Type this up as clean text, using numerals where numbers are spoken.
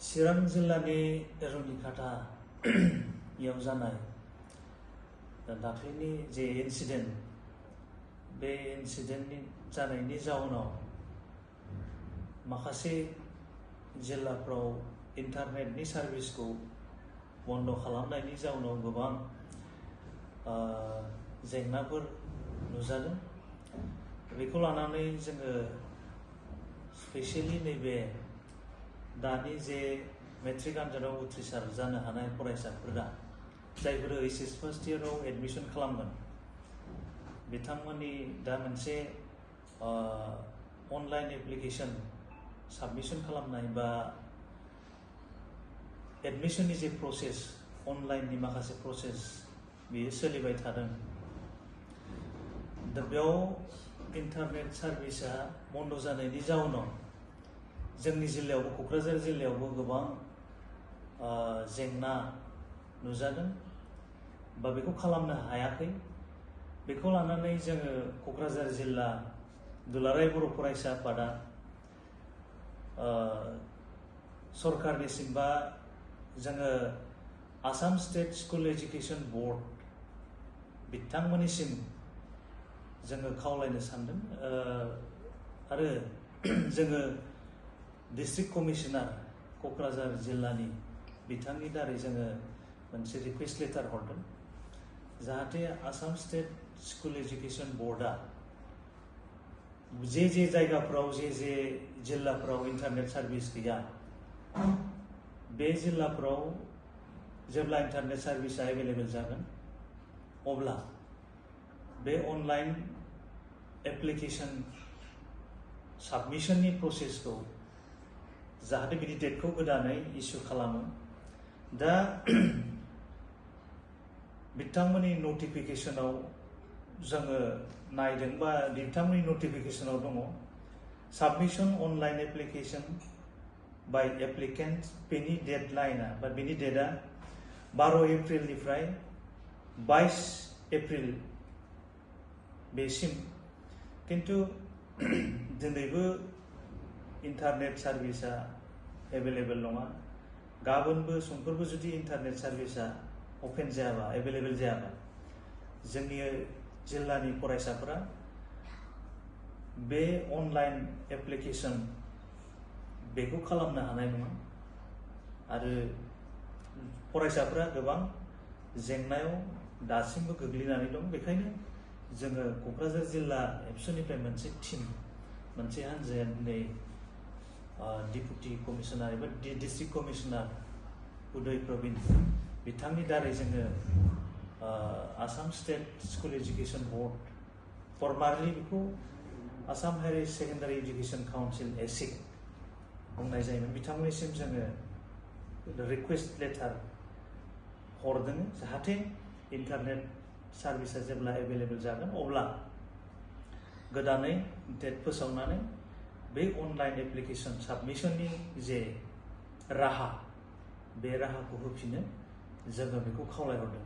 चिरां जिल्लानि रुनिकाटायाव जानाय दाख्लैनि जे इन्सिडेन्ट बे इन्सिडेन्टनि जानायनि जाउनाव माखासे जिल्लाफ्राव इन्टारनेटनि सार्भिसखौ बन्द खालामनायनि जाउनाव गोबां जेंनाफोर नुजादों। बेखौ लानानै जोङो स्पेसियेलि नैबे दानि जे मेट्रिक आनजादाव उथ्रिसार जानो हानाय फरायसाफोरा जायफोर एचएस फार्स्ट इयाराव एडमिशन खालामगोन बिथांमोननि दा मोनसे अनलाइन एप्लिकेशन साबमिशन खालामनाय बा एडमिशननि जे प्रसेस अनलाइननि माखासे प्रसेस बेयो सोलिबाय थादों। दा बेयाव इन्टारनेट सार्भिसा बन्द जानायनि जाउनाव जोंनि जिल्लायावबो क'क्राझार जिल्लायावबो गोबां जेंना नुजादों बा बेखौ खालामनो हायाखै। बेखौ लानानै जोङो क'क्राझार जिल्ला दुलाराय बर' फरायसा आफादा सरकारनिसिम बा जोङो Assam state school education board बिथांमोननिसिम जोङो खावलायनो सानदों आरो जोङो डिस्ट्रिक्ट कमिशनार क'क्राझार जिल्लानि बिथांनि दारै जोङो मोनसे रिक्वेस्ट लेटार हरदों जाहाथे आसाम स्टेट स्कुल एजुकेशन बोर्डआ जे जायगाफ्राव जे जिल्लाफ्राव इन्टारनेट सार्भिस गैया बे जिल्लाफ्राव जेब्ला इन्टारनेट सार्भिसा एभेलेबेल जागोन अब्ला बे अनलाइन एप्लिकेशन साबमिशननि प्रसेसखौ जाहाथे बिनि डेटखौ गोदानै इस्यु खालामो। दा बिथांमोननि नटिफिकेशनाव जोङो नायदों बा बिथांमोननि नटिफिकेशनाव दङ साबमिशन अनलाइन एप्लिकेशन बाय एप्लिकेन्ट बेनि डेडलाइना बा बेनि डेटआ 12 एप्रिलनिफ्राय 22 एप्रिल बेसिम। किन्तु दिनैबो इन्टारनेट सार्भिसा एभेलेबेल नङा। गाबोनबो समफोरबो जुदि इन्टारनेट सार्भिसा अपेन जायाबा एभेलेबेल जायाबा जोंनि जिल्लानि फरायसाफोरा बे अनलाइन एप्लिकेशन बेखौ खालामनो हानाय नङा आरो फरायसाफोरा गोबां जेंनायाव दासिमबो गोग्लैनानै दं। बेखायनो जोङो क'क्राझार जिल्ला एबसुनिफ्राय मोनसे टीम मोनसे हानजाया दिनै डिपुटि कमिशनार एबा डिस्ट्रिक्ट कमिशनार उदय प्रवीण बिथांनि दारै जोङो Assam state school education board formerly बेखौ Assam higher secondary education council एसिक बुंनाय जायोमोन बिथांमोननिसिम जोङो रिक्वेस्ट लेटार हरदों जाहाथे इन्टारनेट सार्भिसा जेब्ला एभेलेबेल जागोन अब्ला गोदानै डेट फोसावनानै बे अनलाइन एप्लिकेशन साबमिशननि जे राहा बे राहाखौ होफिनो जोङो बेखौ खावलायहरदों।